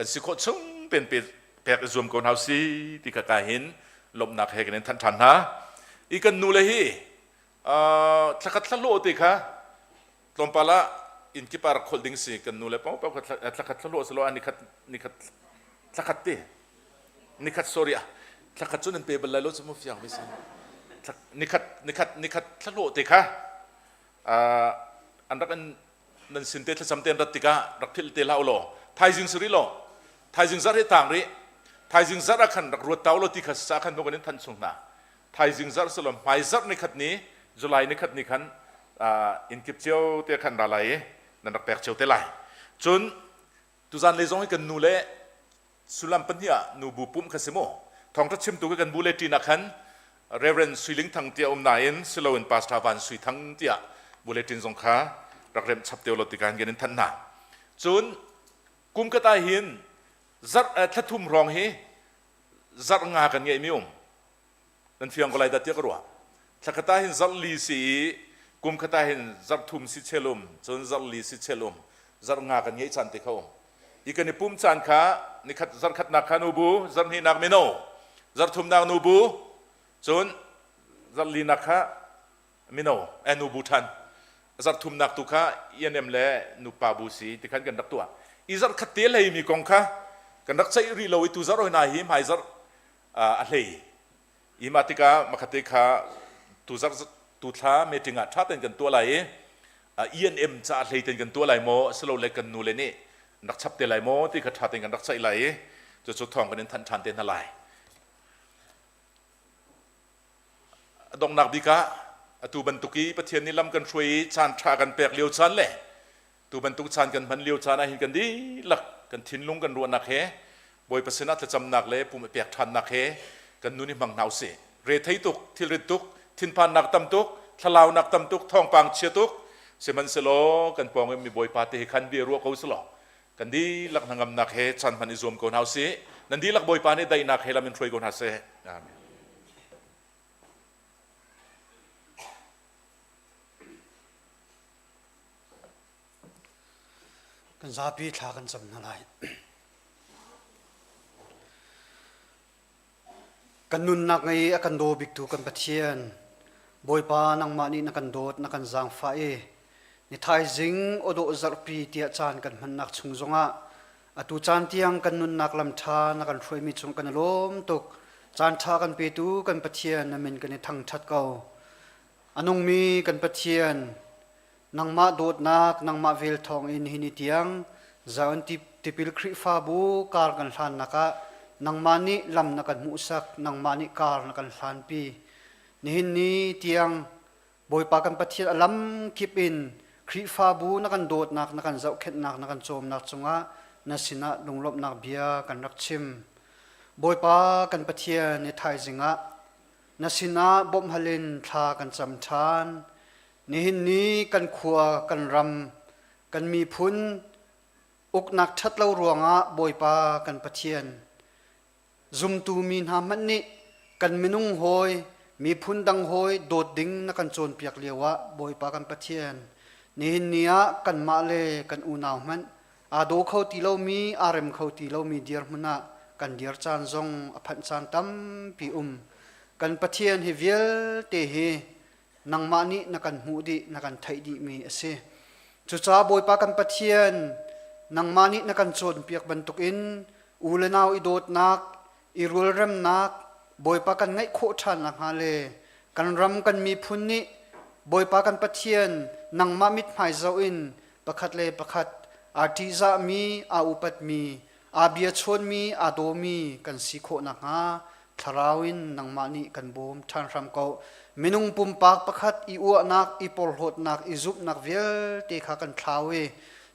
Kan si khawh chung ten pe pek i zuam ko hna si ti kha ka hin lawmhnak he kan in thanh ṭhan hna. I kan nu le hi thlakhat thlahlawh te kha tlawmpal ah inn kip ah rak kholh ding si. Kan nu le pau pau kha thlakhat thlahlawh si lo ah nikhat nikhat thlakhat te nikhat, sorry, ah thlakhat cu nan pe bal lai lo cu mu, fiang mi si. Nikhat nikhat nikhat thlahlawh te kha an rak in nan sin te thlacam te an rat tikah rak philh te hlah u law, thaizing si rih law, thaizing zarh hi tang rih, thaizing zarh ah khan rak ruat ta u law ti kha sa khan kan in thanh chung hna. Thaizing zarh si lo, hmai zarh nikhat ni, July nikhat ni khan inn kip cio te khan ra lai i nan rak pek cio te lai. Cun tuzan le zong hi kan nu le sullam pahnih ah nubu pumh kha si mu. Thawngṭha chimtu khi kan bu le ṭin ah khan Reverend Sui Ling Thang tiah um nain siloin Pastor Van Sui Thang tiah bulletin zong kha rak remh chap te law ti kan in thanh hna. Cun kum khat ah hin zarh thla thum hrawng hi zarh nga kan ngeih mi um. Nan fiang ko lai dah tiah ka ruah. Thla khat ah hin zarh li si i kum khat ah hin zarh thum si chel um, cun zarh li si chel um, zarh nga kan ngeih caan te kha um. I kan i pum caan kha nikhat zarh khatnak kha nubu, zarh hnihnak mino, zarh thumnak nubu, cun zarh linak kha mino eh nubu ṭhan. Zarh thumnak tu kha ENM le nupa bu si ti khan kan rak tuah. I zarh khat te hleimi kong kha kan rak ceih rih lo i tu zarh hoi na hi hmai zarh a hlei. I mah tikah makhate kha tu zarh tu thla meeting ah ṭha tein kan tuah lai i E&M ca hlei tein kan tuah lai maw, asilole kan nu le nih rak chap te lai maw ti kha ṭha tein kan rak ceih lai i cucu thawng kan in thanh ṭhan te hna lai. A donghnak bik ah atu bantuk i Pathian nih lam kan hruai i caan ṭha kan pek lio caan le Tu bantuk caan kan hman lio caan ah hin kan dihlak kan thinlung kan ruahnak he Bawipa sinah thlacamnak le pum i pek ṭhannak he kan nun i hmang hna usih. Rethei tuk, thilrit tuk, thinphannak tam tuk, thlalaunak tam tuk, thawngpang chia tuk, sihmanhsehlaw kan pawng i mi Bawipa te he khan bia ruah ko selaw kan dihlak hnangamnak he caan hman i zuam ko hna usih. Nan dihlak Bawipa nih daihnak he lam in hruai ko hna seh. Amen. Kan zapi thla kan cam hna lai. Kan nunnak ngei a kan daw biktu kan Pathian, Bawipa nangmah nih na kan dawt, na kan zaangfah i ni thaizing awdawh zarhpi tiah caan kan hmannak chung zongah atu caan tiang kan nunnak lam ṭha na kan hruaimi cung kan i lawm tuk. Caan ṭha kan petu kan Pathian na min kan i thangṭhat ko. A nungmi kan Pathian, Nangmah dawtnak, nangmah vel thawngin hi ni tiang Zion tipil Khrihfabu kar kan hlannak ah nangmah nih lam na kan hmuhsak, nangmah nih kar na kan hlanpi. Nihin ni tiang Bawipa kan Pathian a lam kip in Khrihfabu na kan dawtnak, na kan zohkhenhnak, na kan cawmnak cungah na sinah lunglawmhnak bia kan rak chim. Bawipa kan Pathian ni thaizing ah na sinah bawmhhal in thla kan cam ṭhan. Nihin ni kan khua, kan ram, kan miphun uknak ṭhat lo ruangah Bawipa kan Pathian zumtu mi hna hmanh nih kan minung hawi, miphun dang hawi dawt ding na kan cawnpiak lioah Bawipa kan Pathian nihin ni ah kanmah le kan unau hmanh aa daw kho ti lomi, aa rem kho ti lomi dirhmun ah kan dir caan zong a phanh caan tampi um. Kan Pathian hi vialte hi nangmah nih na kan hmuh dih, na kan theih dihmi a si. Cucaah Bawipa kan Pathian, nangmah nih na kan cawnpiak bantukin u le nau i dawtnak, i rualremnak, Bawipa kan ngeih khawh ṭhan nakhnga le kan ram kan miphun nih Bawipa kan Pathian nangmah mithmai zoh in pakhat le pakhat aa ṭihzahmi, aa upatmi, aa bia chawnmi, aa dawmi kan si khawh nakhnga thlarau in nangmah nih kan bawm ṭhan hram ko. Minung pumpak pakhat i uahnak, i porhlawtnak, i zumhnak vialte kha kan thlau i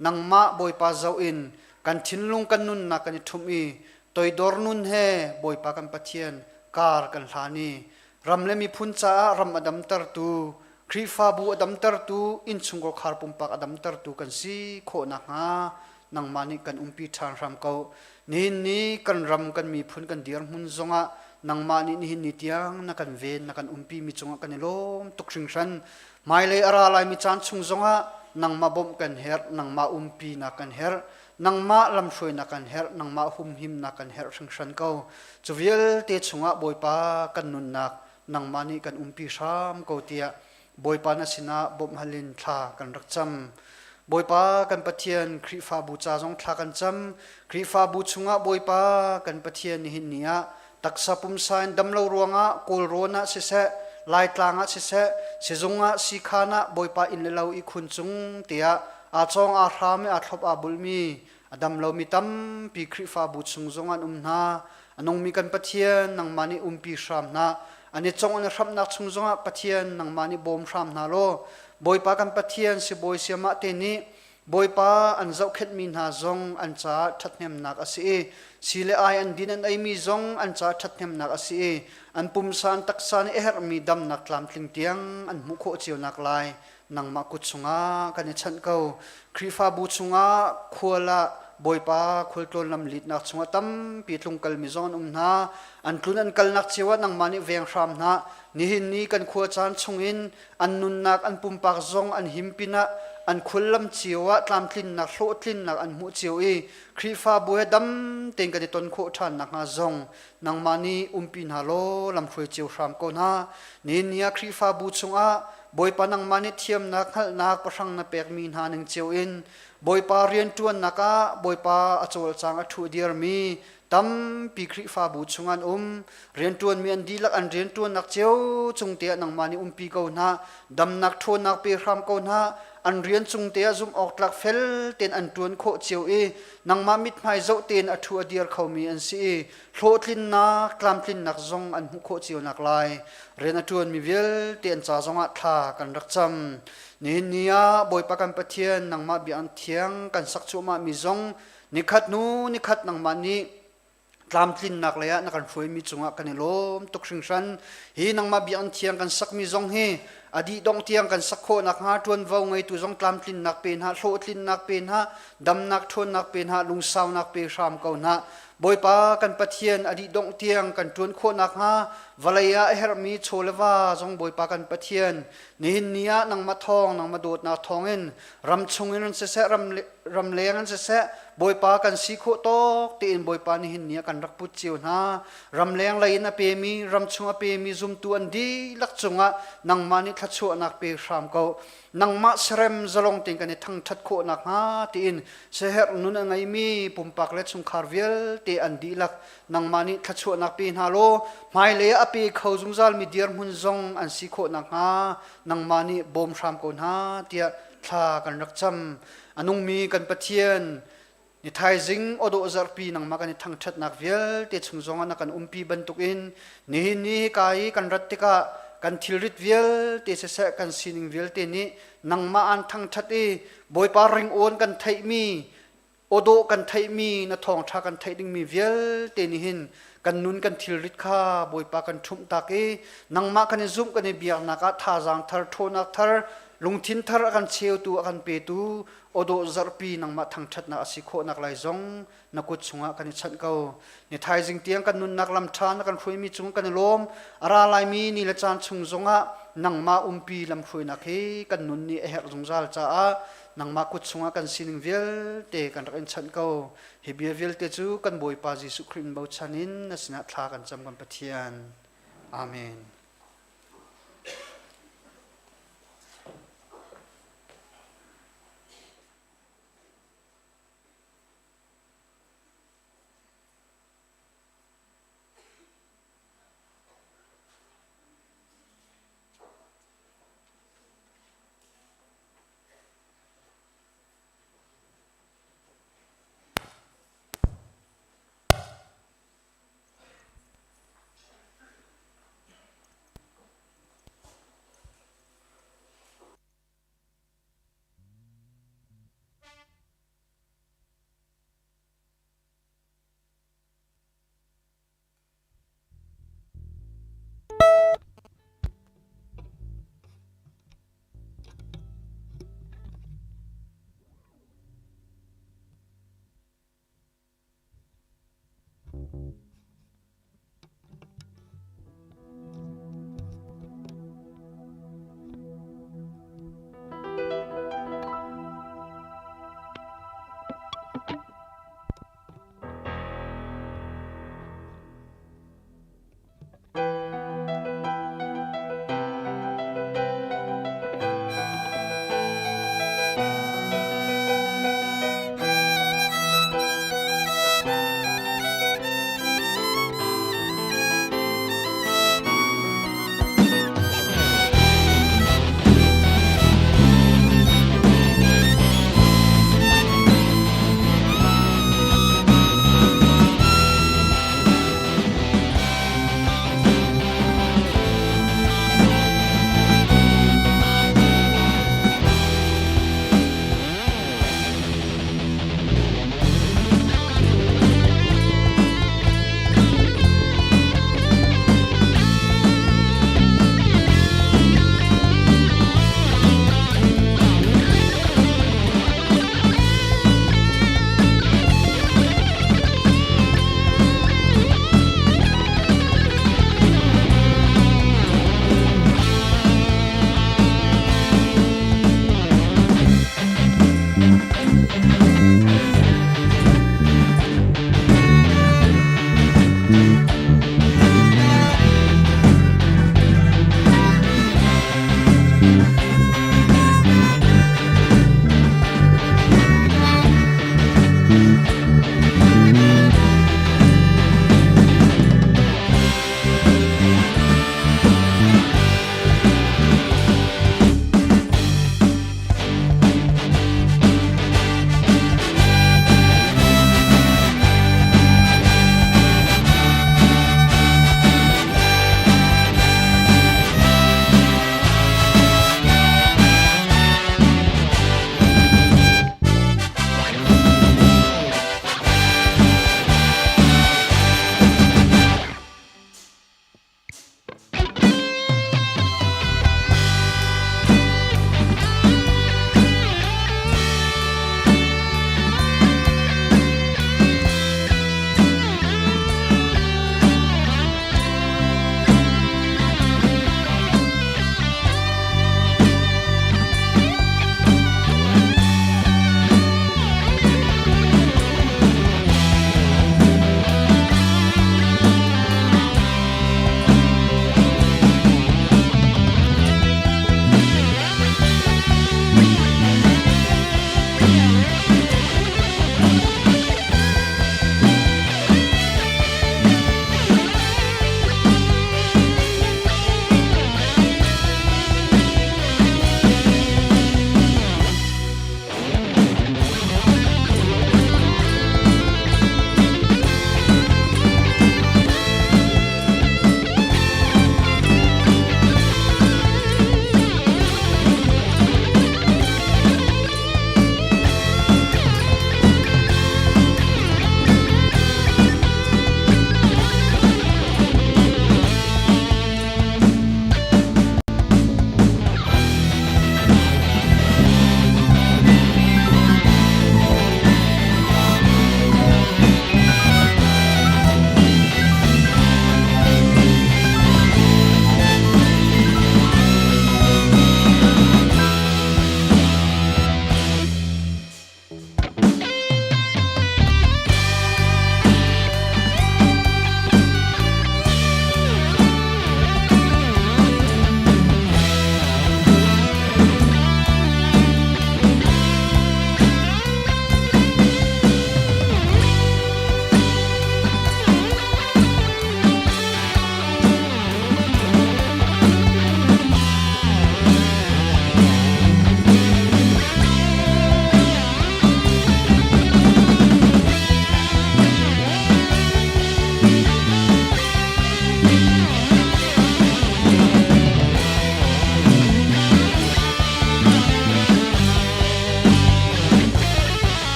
nangmah Bawipa zoh in kan thinlung kan nunnak kan i ṭhumh i toidor nun he Bawipa kan Pathian kar kan hlan i ram le miphun caah ram a damtertu, Khrihfabu a damtertu, innchungkhar khar pumpak a damtertu kan si khawh nakhnga nangmah nih kan umpi ṭhan hram ko. Nihin ni kan ram kan miphun kan dirhmun zongah nangmah nih nihin ni tiang na kan ven na kan umpi mi cungah kan i lawm tuk hringhran. Hmailei a ra laimi caan chung zongah nangmah bawmh kan herh, nangmah umpi na kan herh. Nangmah lamhruainak kan herh, nangmah humhimnak kan herh hringhran ko. Cu vialte chungah Bawipa kan nunnak nangmah nih kan umpi hram ko tiah Bawipa na sinah bawmh hal in thla kan rak cam. Bawipa kan Pathian Khrihfabu ca zong thla kan cam. Khrihfabu chungah Bawipa kan Pathian nihin ni ah taksa pumsa in damlo ruangah Kawlrawn ah siseh, Laitlang ah siseh, sizung ah siikhan ah Bawipa inn le lo i khun cung tiah aa cawng aa hram i aa thlop aa bulmi a dam lomi tampi Khrihfabu chung zong an um hna. A nungmi kan Pathian nangmah nih umpi hram hna. An i cong an i hramhnak chung zongah Pathian nangmah nih bawm hram hna law Bawipa kan Pathian sibawi siamah te nih Bawipa an zohkhenhmi hna zong an caah ṭhathnemnak a si i si le ai an din an eimi zong an caah ṭhathnemnak a si i an pumsa an taksa nih a herhmi damnak tlamtling tiang an hmuh khawh cio nak lai nangmah kut chungah kan i chanh ko. Khrihfabu chungah khual ah Bawipa khualtlawn lam litnak chungah tampi tlungkalmi zong an um hna. An tlun an kalnak cio ah nangmah nih veng hram hna. Nihin ni kan khua caan chungin an nunnak an pumpak zong an him pinah an khuallam cio ah tlamtlinnak hlawhtlinnak an hmuh cio i Khrihfabu he dam tein kan i ton khawh ṭhan nakhnga zong nangmah nih umpi hna law lamhruai cio hram ko hna. Nihin ni ah Khrihfabu chungah Bawipa nangmah nih thiamnak hngalhnak pahrang na pekmi hna ning cio in Bawipa rianṭuannak ah Bawipa a cawlcang a ṭhu dirmi tampi Khrihfabu chung an um. Rianṭuanmi an dihlak an rianṭuannak cio cung te ah nangmah nih umpi ko hna. Damnak ṭhawnnak pe hram ko hna. An rian cung te ah zumh awk tlak fel tein an ṭuan khawh cio i nangmah mithmai zoh tein a ṭhu a dir khomi an si i hlawhtlinnak tlamtlinnak zong an hmuh khawh cio nak lai rian a ṭuanmi vialte an ca zongah thla kan rak cam. Nihin ni ah Bawipa kan Pathian nangmah bia an thiang kan sak cuahmah mi zong nikhat hnu nikhat nangmah nih tlamtlinnak lei ah na kan hruaimi cungah kan i lawm tuk hringhran. Hi nangmah biakinn thiang kan sakmi zong hi a dih dongh tiang kan sak khawh nakhnga ṭuanvo ngeitu zong tlamtlinnak pe hna, hlawhtlinnak pe hna, damnak ṭhawnnak pe hna, lungsaunak pe hram ko hna. Bawipa kan Pathian a dih dongh tiang kan ṭuan khawh nakhnga vawlei ah a herhmi chaw le va zong Bawipa kan Pathian nihin ni ah nangmah thawng nangmah dawtnak thawngin ram chungin an siseh ram ramleng an siseh Bawipa kan si khawh tawk tein Bawipa nihin ni ah kan rak put cio hna. Ramleng lei in a pemi ramchung a pemi zumtu an dihlak cungah nangmah nih thluachuahnak pe hram ko. Nangmah serem zalong tein kan i thangṭhat khawh nakhnga tiin siaherh nun a ngeimi pumpak le chungkhar vialte an dihlak nangmah nih thluachuahnak pe hna law hmailei ah a pe kho zungzalmi dirhmun zong an si khawh nakhnga nangmah nih bawm hram ko hna tiah thla kan rak cam. A nungmi kan Pathian, ni thaizing awdawh zarhpi nangmah kan i thangṭhatnak vialte chung zongah na kan umpi bantukin nihin ni hika i kan rat tikah kan thilrit vialte siseh kan sining vialte nih nangmah aan thangṭhat i Bawipa ringawn kan theihmi awdawh kan theihmi na thawngṭha kan theih dingmi vialte nih hin kan nun kan thilrit kha Bawipa kan ṭhumh tak i nangmah kan i zumh kan i biaknak ah thazaang thar ṭhawnnak thar lungthin thar a kan cheutu a kan petu awdawh zarhpi nangmah thangṭhatnak a si khawhnak lai zong na kut chungah kan i chanh ko. Ni thaizing tiang kan nunnak lam ṭha na kan hruaimi cung kan i lawm. A ra laimi ni le caan chung zongah nangmah umpi lamhruainak hi kan nun nih a herh zungzal caah nangmah kut chungah kan sining vialte kan rak in chanh ko. Hi bia vialte cu kan Bawipa Jesuh Khrih in bochan in na sinah thla kan cam kan Pathian. Amen.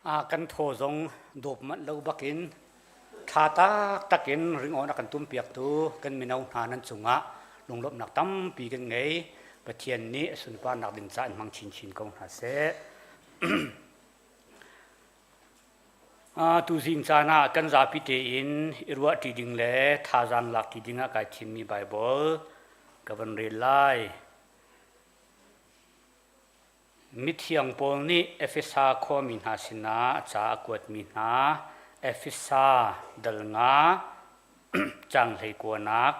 Kan thaw zong dawp manh lo bakin ṭha taktak in ringawn a kan tumpiaktu kan mino hna nan cungah lunglawmhnak tampi kan ngei. Pathian nih a sunparnak ding ca in hmang chinchin ko hna seh. Tuzing caan ah kan zapi tein i ruahṭi ding le thazaang lakṭi ding ah kai thimmi Baibal ka van rel lai. Mithiang Paul nih Efesa khuami hna sinah ca a kuatmi hna Efesa dal nga caang hleikuanak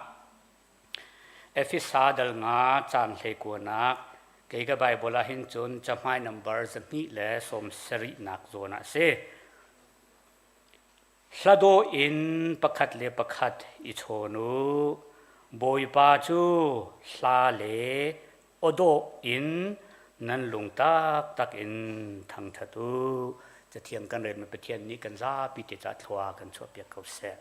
Efesa dal nga caang hleikuanak kei ka Baibal ah hin cun cahmai nambar 270nak zawn ah a si. Hladawh in pakhat le pakhat i chawn u. Bawipa cu hla le awdawh in nan lung taktak in thangṭhat u. Cathiang kan relmi Pathian nih kan zapi te ca thlua kan chuahpiak ko seh.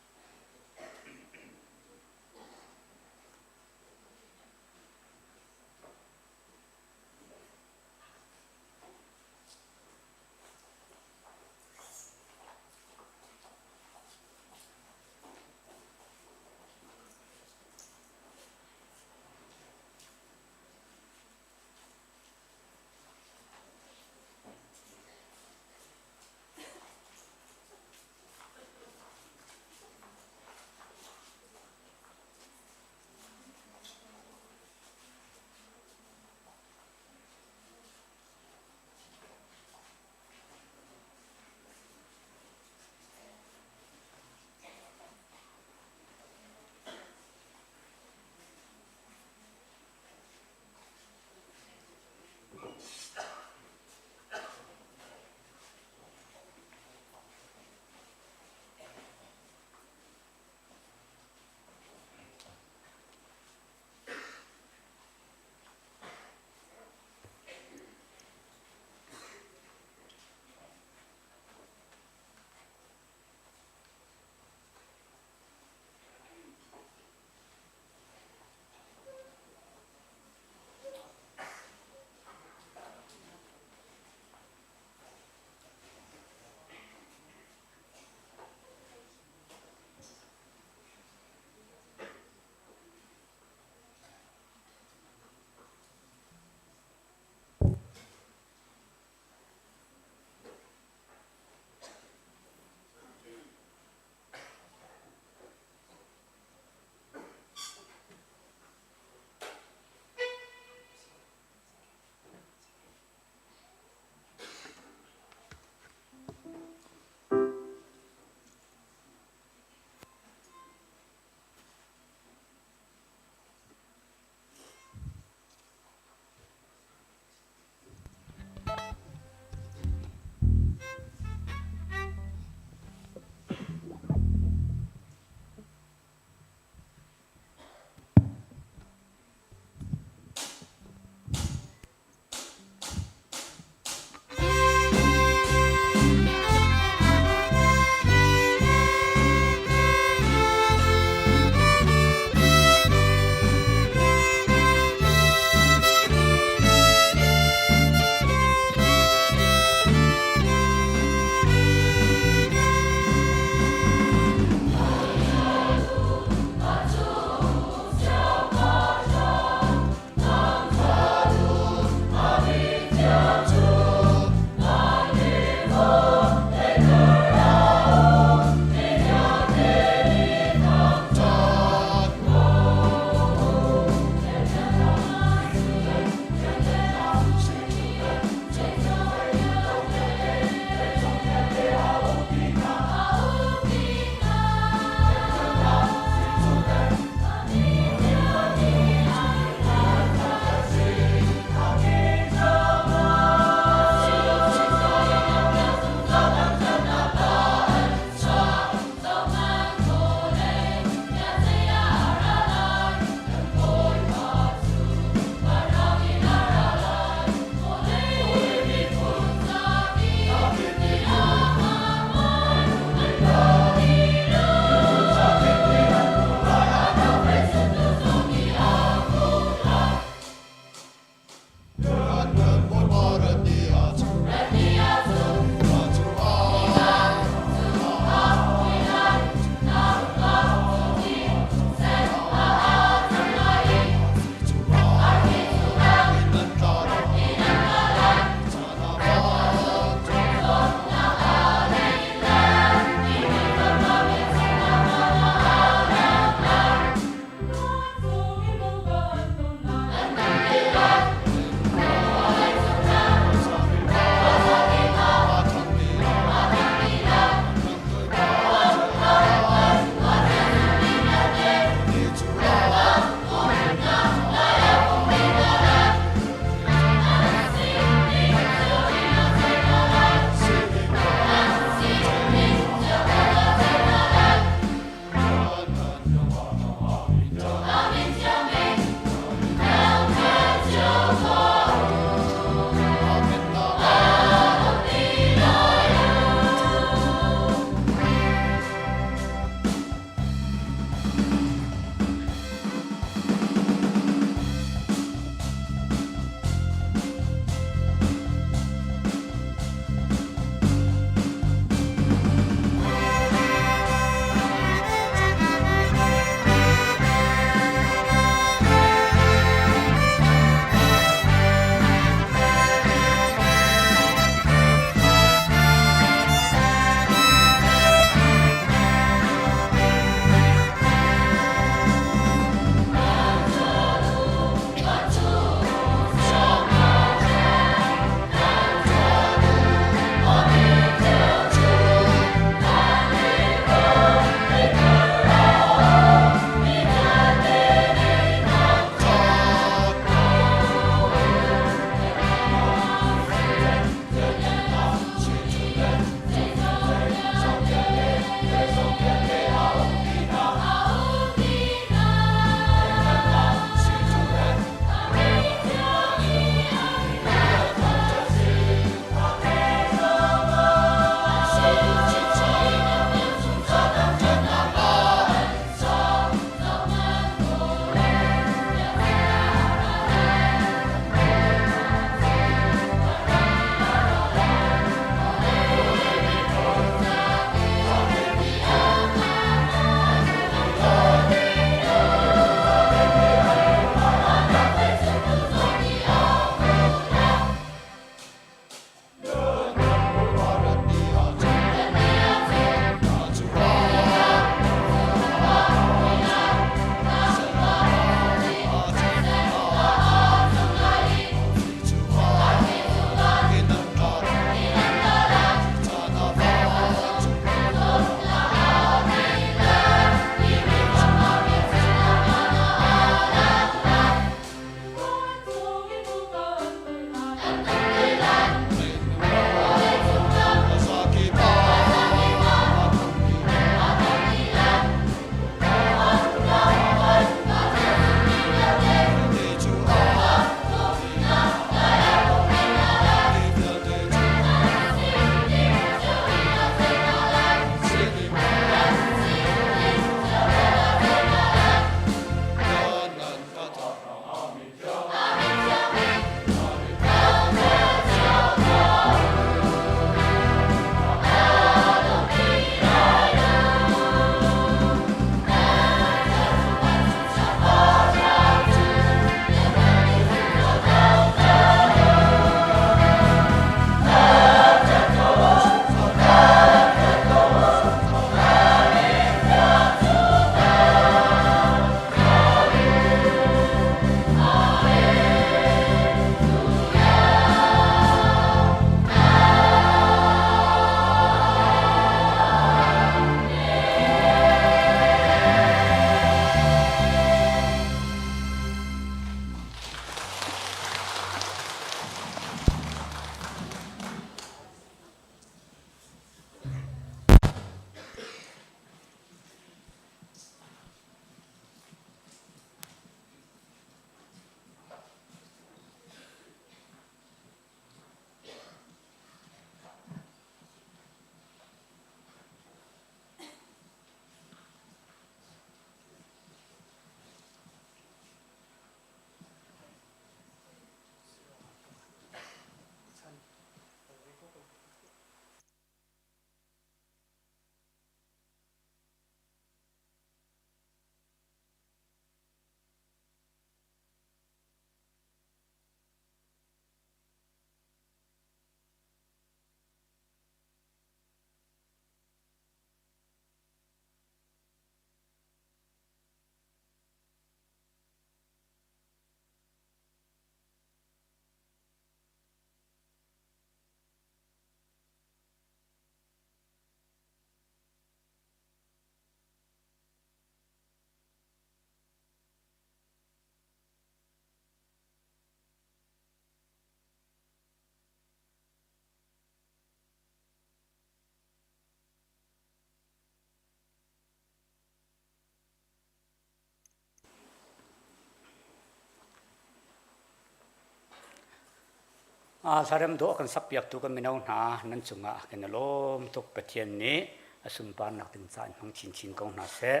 Hlarem dawh kan sakpiaktu kan mino hna nan cungah kan i lawm tuk. Pathian nih a sunparnak ding ca in hmang chinchin ko hna seh.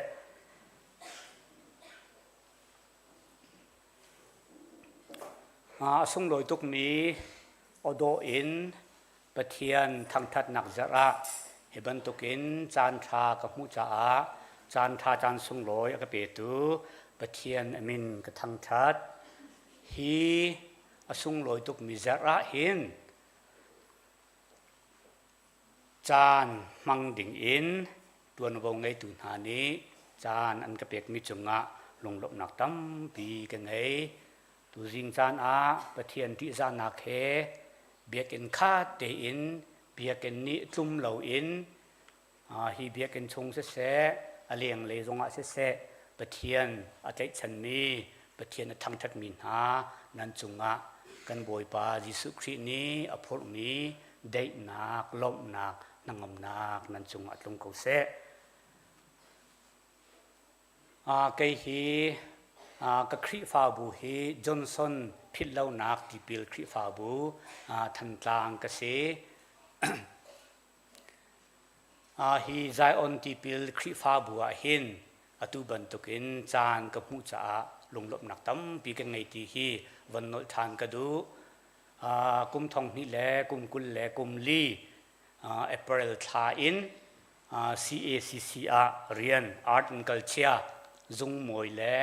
A sunglawi tukmi awdawh in Pathian thangṭhatnak zarh ah hi bantukin caan ṭha ka hmuh caah caan ṭha caan sunglawi a ka petu Pathian a min ka thangṭhat. Hi a sunglawi tukmi zarh ah hin caan hmang ding in ṭuanvo ngeitu hna nih caan an ka pekmi cungah lunglawmhnak tampi ka ngei. Tuzing caan ah Pathian ṭihzahnak he biakinn khat tein biakinn nih tlum loin hi biakinn chung siseh, a lenglei zongah siseh Pathian a tlaihchanmi, Pathian a thangṭhatmi hna nan cungah kan Bawipa Jesuh Khrih nih a phurhmi daihnak, lawmhnak, hnangamnak nan cungah tlung ko seh. Kei hi ka Khrihfabu hi Johnson philhlonak tipil Khrihfabu Thantlang ka si. Hi Zion tipil Khrihfabu ah hin atu bantukin caan ka hmuh caah lunglawmhnak tampi ka ngei ti hi von nolh ṭhan ka duh. Kum thong hnih le kum 20 le kum li April thla in CACC ah rian art and culture zungmawi le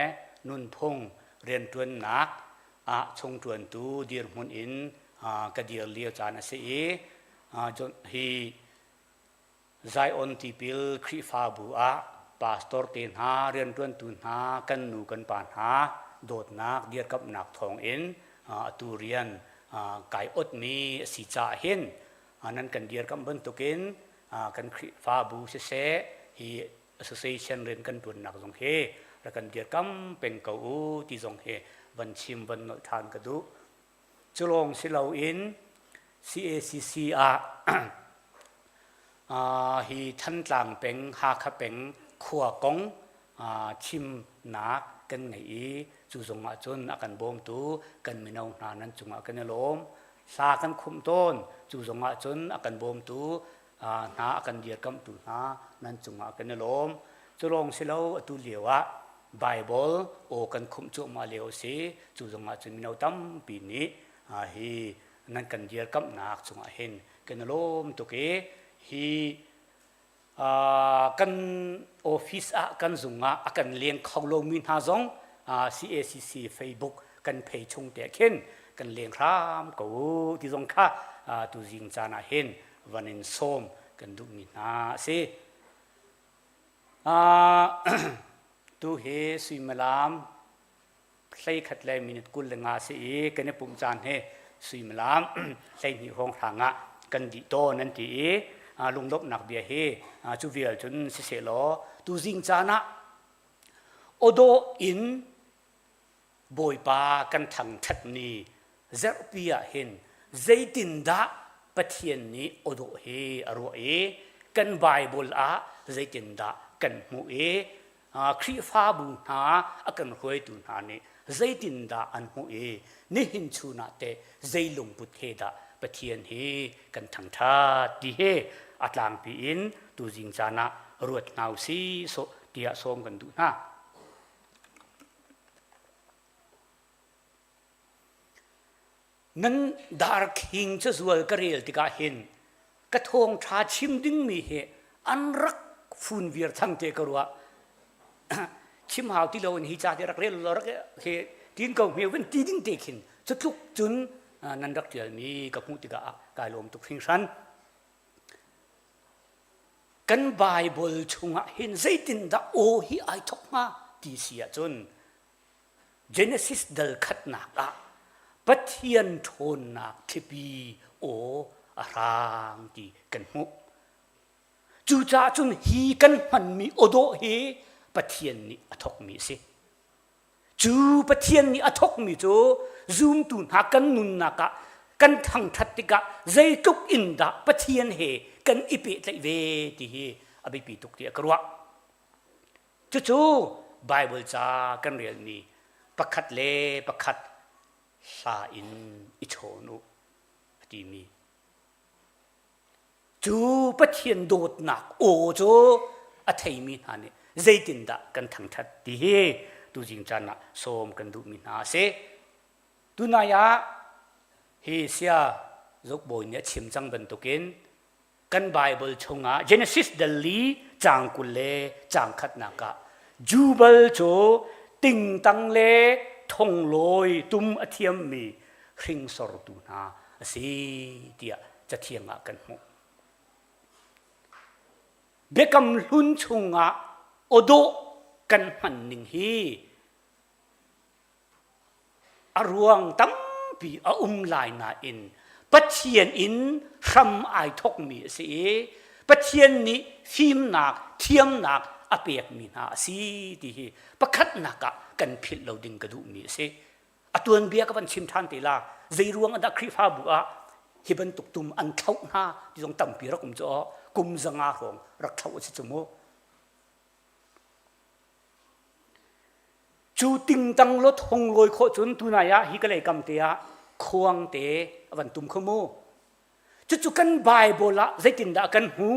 nunphung rianṭuannak ah chungṭuantu dirhmun in ka dir lio caan a si i hi Zion tipil Khrihfabu ah pastor te hna rianṭuantu hna kan nu kan pa hna dawtnak dirkamhnak thawngin atu rian kai otmi a si caah hin nan kan dirkamh bantukin kan Khrihfabu siseh hi association rian kan ṭuannak zong hi rak kan dirkam peng ko u ti zong hi van chim van nolh ṭhan ka duh. Cu lawng si loin CACC ah hi Thantlang peng, Hakha peng khua kong chimnak kan ngei i cu zong ah cun a kan bawmtu kan mino hna nan cungah kan i lawm. Hla kan khumh tawn cu zong ah cun a kan bawmtu hna a kan dirkamhtu hna nan cungah kan i lawm. Cu lawng si lo atu lio ah Bible aw kan khumh cuahmah lio a si. Cu zong ah cun mino tampi nih hi nan kan dirkamhnak cungah hin kan i lawm tuk i hi kan office ah kan zung ah a kan leng kho lomi hna zong CACC Facebook kan phei chung te khin kan leng hram ko ti zong kha tu zing caan ah hin van in sawm kan duhmi hna a si. Tu hi suimilam 11 le minute 25 si i kan i pumh caan hi suimilam 12 hrawng hrang ah kan dih tawn an ti i lunglawmhnak bia hi cu vial cun siseh law tuzing caan ah awdawh in Bawipa kan thangṭhat ni zarhpi ah hin zeitindah Pathian nih awdawh hi a ruah i kan Baibal ah zeitindah kan hmuh i Khrihfabu hna a kan hruaitu hna nih zeitindah an hmuh i nihin chun ah teh zei lungput he dah Pathian hi kan thangṭhat ti hi a tlangpi in tuzing caan ah ruat hna u sih sawh tiah sawm kan duh hna. Nan darkhing cazual ka rel tikah hin ka thawngṭha chim dingmi hi an rak fun viar thang te ka ruah. Chim hau ti loin hi ca te rak rel law rak he tin ko hme van ti ding te khin cutluk cun nan rak ṭialmi ka hmuh tikah kai lawm tuk hringhran. Kan Baibal chungah hin zeitindah aw hi ai thawk hnga ti si ahcun Genesis dal khatnak ah Pathian ṭhawnnak thlipi aw a hrang ti kan hmuh. Cucaah cun hi kan hmanmi awdawh hi Pathian nih a thawkmi a si. Cu Pathian nih a thawkmi cu zumtu hna kan nunnak ah kan thangṭhat tikah zeitluk in dah Pathian he kan i pehtlaih ve ti hi a biapi tuk tiah ka ruah. Cucu Baibal ca kan relmi pakhat le pakhat hla in i chawn u. a timi. Cu Pathian dawtnak aw cu a theimi hna nih zeitindah kan thangṭhat ti hi tuzing caan ah sawm kan duhmi hna a si. Tunai ah hi sia zukbawi nih a chim cang bantukin kan Bible chungah Genesis dal li caang 20 le caang khatnak ah Jubal cu tingtang le thonglawi tum a thiammi hringsortu hna a si tiah cathiang ah kan hmuh. Biakam hlun chungah awdawh kan hman ning hi A ruang tampi a um lai nain Pathian in hram ai thawkmi a si i Pathian nih fimnak, thiamnak a pekmi hna a si ti hi pakhatnak ah kan philh lo ding ka duhmi a si. A tuanbia ka van chim ṭhan te la. Zei ruang ah dah Khrihfabu ah hi bantuk tum an thlauh hna ti zong tampi rak um cu kum 500 hrawng rak thlauh a si cu mu. Cu tingtang lot hong lawi khawh cun tunai ah hi ka lei kam te ah khuang te a van tum kho mu. Cucu kan Bible ah zeitindah kan hmu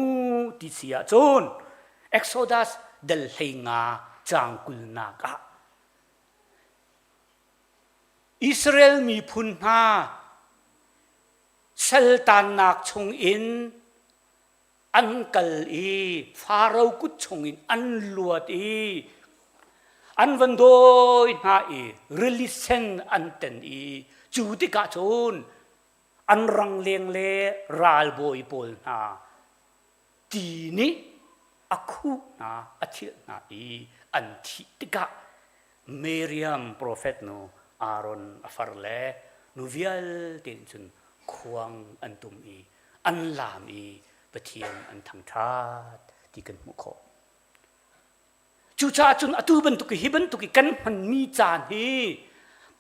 ti si ahcun Exodus dal 15 caang 20 ah Israel miphun hna saltannak chungin an kal i Faro kut chungin an luat i an van dawi hna i rili sen an ten i cu tikah cun an rangleng le ralbawi pawl hna ti nih a khuh hna a thilh hna i an thih tikah Miriam profet nu Aaron a far le nu vialte nih cun khuang an tum i an laam i Pathian an thangṭhat ti kan hmuh khawh. Cucaah cun atu bantuk hi bantuk i kan hmanmi caan hi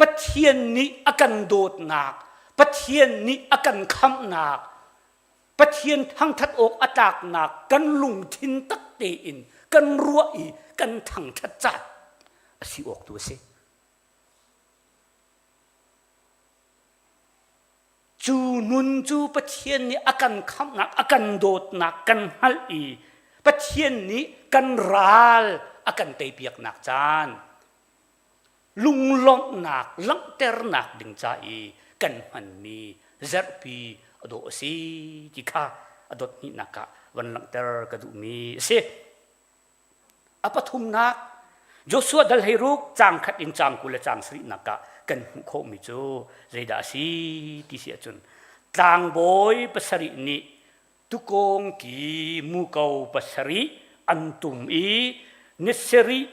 Pathian nih a kan dawtnak, Pathian nih a kan khamhnak, Pathian thangṭhat awk a tlaknak kan lungthin tak tein kan ruah i kan thangṭhat caan a si awk tu a si. Cu nun cu Pathian nih a kan khamhnak, a kan dawtnak kan hngalh i Pathian nih kan ral a kan teipiaknak caan lunglawmhnak langhternak ding ca i kan hmanmi zerhpi a dawh a si ti kha a dot hnihnak ah van langhter ka duhmi a si. A pathumnak, Joshua dal 16 caang khat in caang 20 le caang sarihnak ah kan hmuh khawhmi cu zeidah a si ti si ahcun tlangbawi pasarih nih tukawng ki muko pasarih an tum i ni sarih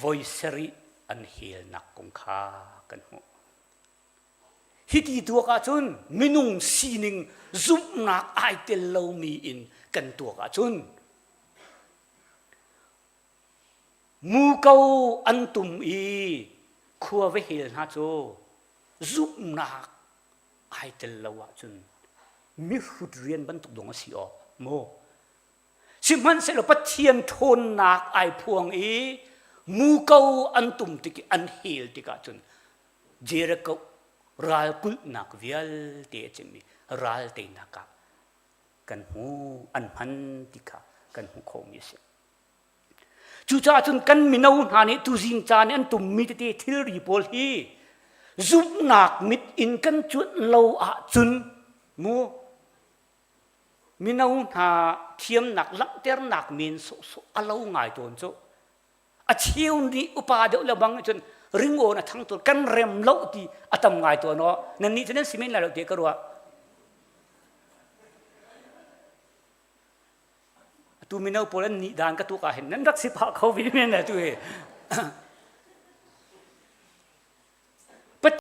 voi sarih an helnak kong kha kan hmuh. Hiti tuak ahcun minung sining zumhnak ai tel lomi in kan tuak ahcun muko an tum i khua va hel hna cu zumhnak ai tel lo ahcun mihrut rian bantuk dong a si awk mu. Sihmanhsehlaw Pathian ṭhawnnak ai phuang i muko an tum tik i an hel tikah cun Jericho ralkulhnak vialte a cimmi ral teinak ah kan hmu an hman ti kha kan hmuh khawhmi a si. Cucaah cun kan mino hna nih tuzing caan i an tummi tete thilri pawl hi zumhnak mit in kan cuanh lo ahcun mu mino hna thiamnak langhternak men sawhsawh a lo ngai tawn cu. A cheu nih upa deuh le bang cun ringawn a thang tawn kan rem lo ti a tam ngai tawn aw nan nih cu nan si men lai lo ti ka ruah. Atu mino pawl an nih dan ka tuk ah hin nan rak si phah kho ve men le tu hi.